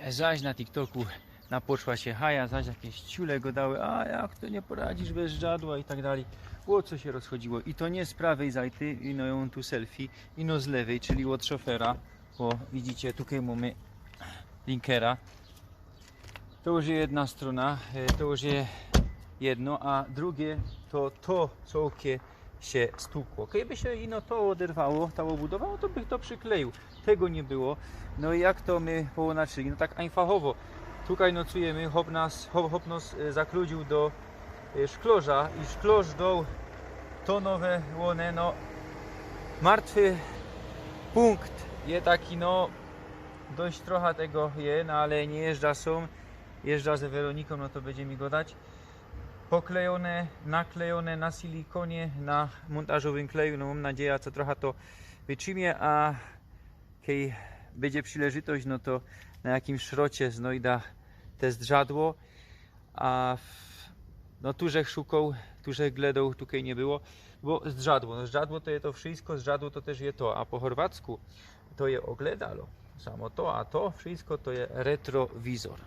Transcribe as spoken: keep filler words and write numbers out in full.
Zaś na TikToku napoczła sie haja, zaś jakeś ciule godały, a jak to nie poradzisz bez żadła i tak dalij. Ô co sie rozchodziło. I to niy z prawyj zajty, ino jōm tu selfie, ino z lewyj, czyli ôd szofera. Bo widzicie, tukej mōmy linkera. To już je jedna strōna, e, to już je jedno, a drugie to to, co ôkie sie stukło. Kejby sie ino to ôderwało, ta ôbudowa, no to bych to przykleił. Tego niy było. No i jak to my połōnaczyli? No tak ajnfachowo. Tukej nocujymy, chop nas, chop, chop nos, e, zakludziōł do, e, szklŏrza i szklŏrz doł to nowe łōne, no martwy punkt je taki, no dość trocha tego je, no ale niy jeżdżã sōm, jeżdżã ze Weronikōm, no to bydzie mi godać. Poklejōne, naklejōne na silikōnie, na mōntażowym kleju, no mōm nadzieja, co trocha to wytrzimie, a kej bydzie przileżytość, no to na jakims szrocie znojda te zdrzadło, a w, no tu żech szukoł, tu żech gledoł, tukej niy było, bo zdrzadło, no zdrzadło to je to wszystko, zdrzadło to tyż je to, a po chorwacku to je ogledalo, samo to, a to wszystko to je retrowizor.